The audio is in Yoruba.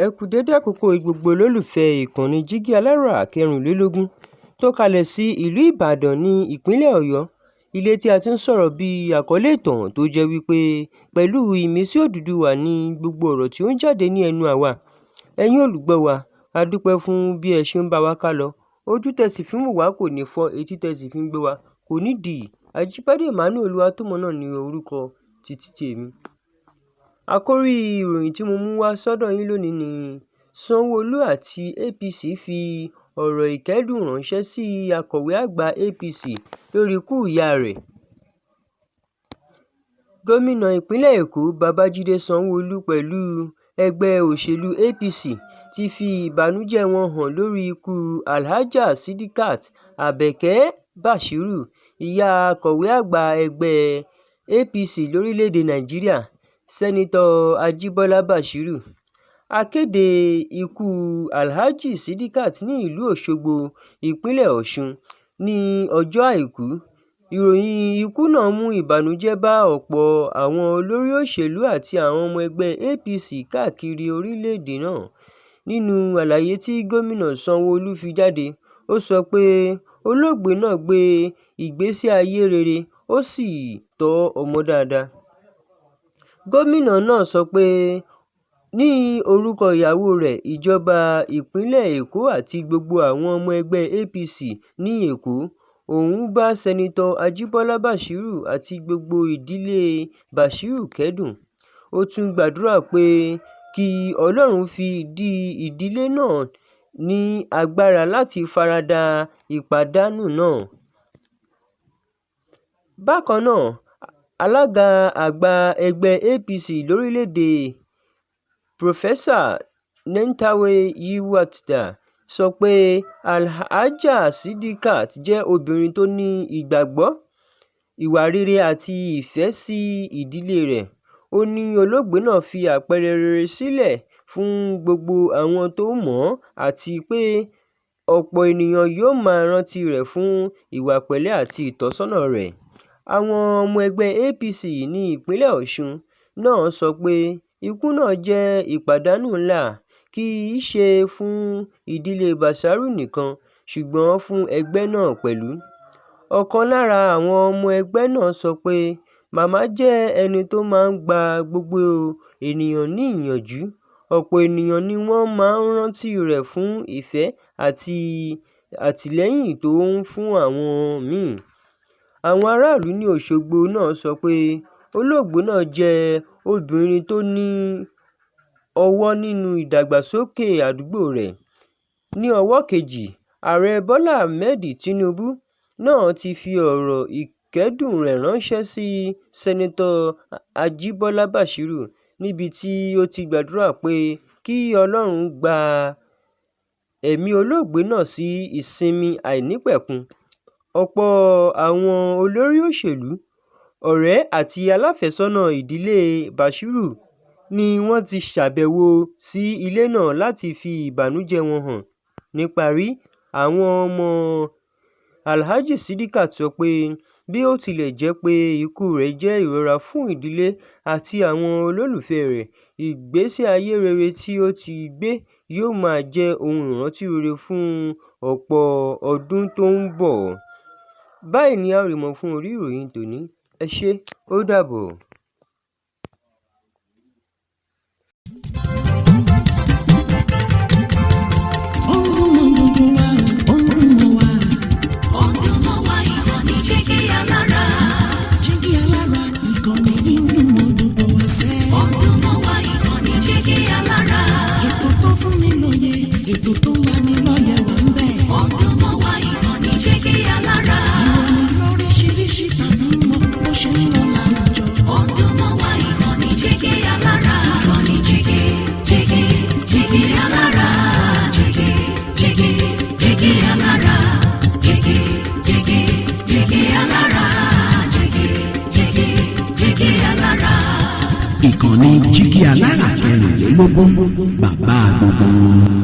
Ẹ kú dédé àkókò yìí gbogbo olólùfẹ́ ìkànnì Jígí Alárà 24 tó kalẹ̀ sí ìlú Ìbàdàn ní ìpínlẹ̀ Ọ̀yọ́. Ilé tí a ti ń sọ̀rọ̀ bí àkọlé ìtàn tó jẹ́ wípé pẹ̀lú ìmísí Odùduwà ní gbogbo ọ̀rọ̀ tí ó ń jáde ní ẹnu àwa. Ẹ̀yin olùgbọ́ wa, a dúpẹ́ fún bí ẹ ṣe ń bá wa ká lọ. Ojú tẹ sì fi ń wò wá kò ní fọ́, etí tẹ sì fi ń gbọ́ wa kò ní dì. Ajíbádé Emmanuel Olúwatómọ náà ní orúkọ títí tèmi. Àkórí ìròyìn tí mo mú wá sọ́dọ̀ yín lónìí ni Sanwó-Olú àti APC fi ọ̀rọ̀ ìkẹ́dùn ránṣẹ́ sí akọ̀wé àgbà APC lórí ikú ìyá rẹ̀. Gómìnà ìpínlẹ̀ Èkó Babájídé Sanwó-Olú pẹ̀lú ẹgbẹ́ òṣèlú APC ti fi ìbànújẹ́ wọn hàn lórí ikú Alhaja Sidikat Abeke Bashiru, ìyá akọ̀wé àgbà ẹgbẹ́ APC lórílẹ̀-èdè Nàìjíríà, Sẹ́nitọ́ Ajíbọ́lá Bàṣírù. Akéde ikú Alhaji Sidikat ní ìlú Òṣogbo, ìpínlẹ̀ Ọ̀ṣun, ní ọjọ́ Àìkú. Ìròyìn ikú náà mú ìbànújẹ́ bá ọ̀pọ̀ àwọn olórí òṣèlú àti àwọn ọmọ ẹgbẹ́ APC káàkiri orílẹ̀-èdè náà. Nínú àlàyé tí Gómìnà Sanwó-Olú fi jáde, ó sọ pé olóògbé náà gbé ìgbésí ayé rere ó sì tọ́ ọmọ dáadáa. Gómìnà náà sọ pé ní orúkọ ìyàwó rẹ̀, ìjọba ìpínlẹ̀ Èkó àti gbogbo àwọn ọmọ ẹgbẹ́ APC ní Èkó, òun bá Sẹ́nitọ́ Ajíbọ́lá Bàṣírù àti gbogbo ìdílé Bàṣírù kẹ́dùn. Ó tún gbàdúrà pé kí Ọlọ́run fi dí ìdílé náà ní agbára láti faradà ìpàdánù náà. Bákan náà, alága àgbà ẹgbẹ́ APC lórílẹ̀-èdè Professor Nentawe Yilwatda sọ pé Alhaja Sidikat jẹ́ obìnrin tó ní ìgbàgbọ́, ìwà rere àti ìfẹ́ sí ìdílé rẹ̀. Ó ní olóògbé náà fi àpẹẹrẹ rere sílẹ̀ fún gbogbo àwọn tó mọ̀ ọ́n àti pé ọ̀pọ̀ ènìyàn yóò máa rántí rẹ̀ fún ìwà pẹ̀lẹ́ àti ìtọ́sọ́nà rẹ̀. Àwọn ọmọ ẹgbẹ́ APC ní ìpínlẹ̀ Ọ̀ṣun náà sọ pé ikú náà jẹ́ ìpàdánù ńlá, kì í ṣe fún ìdílé Bàṣírù nìkan ṣùgbọ́n fún ẹgbẹ́ náà pẹ̀lú. Ọ̀kan lára àwọn ọmọ ẹgbẹ́ náà sọ pé màmá jẹ́ ẹni tó máa ń gba gbogbo ènìyàn ní ìyànjú, ọ̀pọ̀ ènìyàn ni wọ́n máa ń rántí rẹ̀ fún ìfẹ́ àti àtìlẹ́yìn tó ń fún àwọn míì. Àwọn aráàlú ní Òṣogbo náà sọ pé olóògbé náà jẹ́ obìnrin tó ní ọwọ́ nínú ìdàgbàsókè àdúgbò rẹ̀. Ní ọwọ́ kejì, Ààrẹ Bọ́lá Ahmed Tinubu náà ti fi ọ̀rọ̀ ìkẹ́dùn rẹ̀ ránṣẹ́ sí Sẹ́nitọ́ Ajíbọ́lá Bàṣírù níbi tí ó ti gbàdúrà pé kí Ọlọ́run gba ẹ̀mí olóògbé náà sí ìsinmi àìnípẹ̀kun. Ọ̀pọ̀ àwọn olórí òṣèlú, ọ̀rẹ́ àti aláfẹ́sọ́nà ìdílé Bàṣírù ni wọ́n ti ṣàbẹ̀wò sí ilé náà láti fi ìbànújẹ́ wọn hàn. Níparí, àwọn ọmọ Alhaji Sidikat sọ pé bí ó tilẹ̀ jẹ́ pé ikú rẹ̀ jẹ́ ìrora fún ìdílé àti àwọn olólùfẹ́ẹ rẹ̀, ìgbésí ayé rere tí ó ti gbé yóò máa jẹ́ ohun ìrántí rere fún ọ̀pọ̀ ọdún tó ń bọ̀. Báyìí ni a ó rí mọ́ fún orí ìròyìn tòní. Ẹ ṣé, ó dàbọ̀. Ó ń dún mọ́ gbogbo wa o, ó ń dún mọ́ wa. Ó ń dún mọ́ wa, ìkànnì Jígí Alára. Jígí Alára, ìkànnì yìí ń dún mọ́ gbogbo wa sẹ́. Ó ń dún mọ́ wa, ìkànnì Jígí Alára. Ètò tó fún ni lóye, ètò tó ń lani lọ́yẹ̀ wà ń bẹ̀. Ó ń dún mọ́ wa, ìkànnì Jígí Alára. Ìròyìn lóríṣiríṣi tàbí mọ́ bó ṣe ń lọ láwùjọ. Ó ń dún mọ́ wa, ìkànnì Jígí Alára. Ìkànnì Jígí, Jígí, Jígí Alára. Jígí, Jígí, Jígí Alára. Jígí, Jígí, Jígí Alára. Jígí, Jígí, Jígí Alára. Ìkànnì Jígí Alára 24, bàbá gbogbo wọn.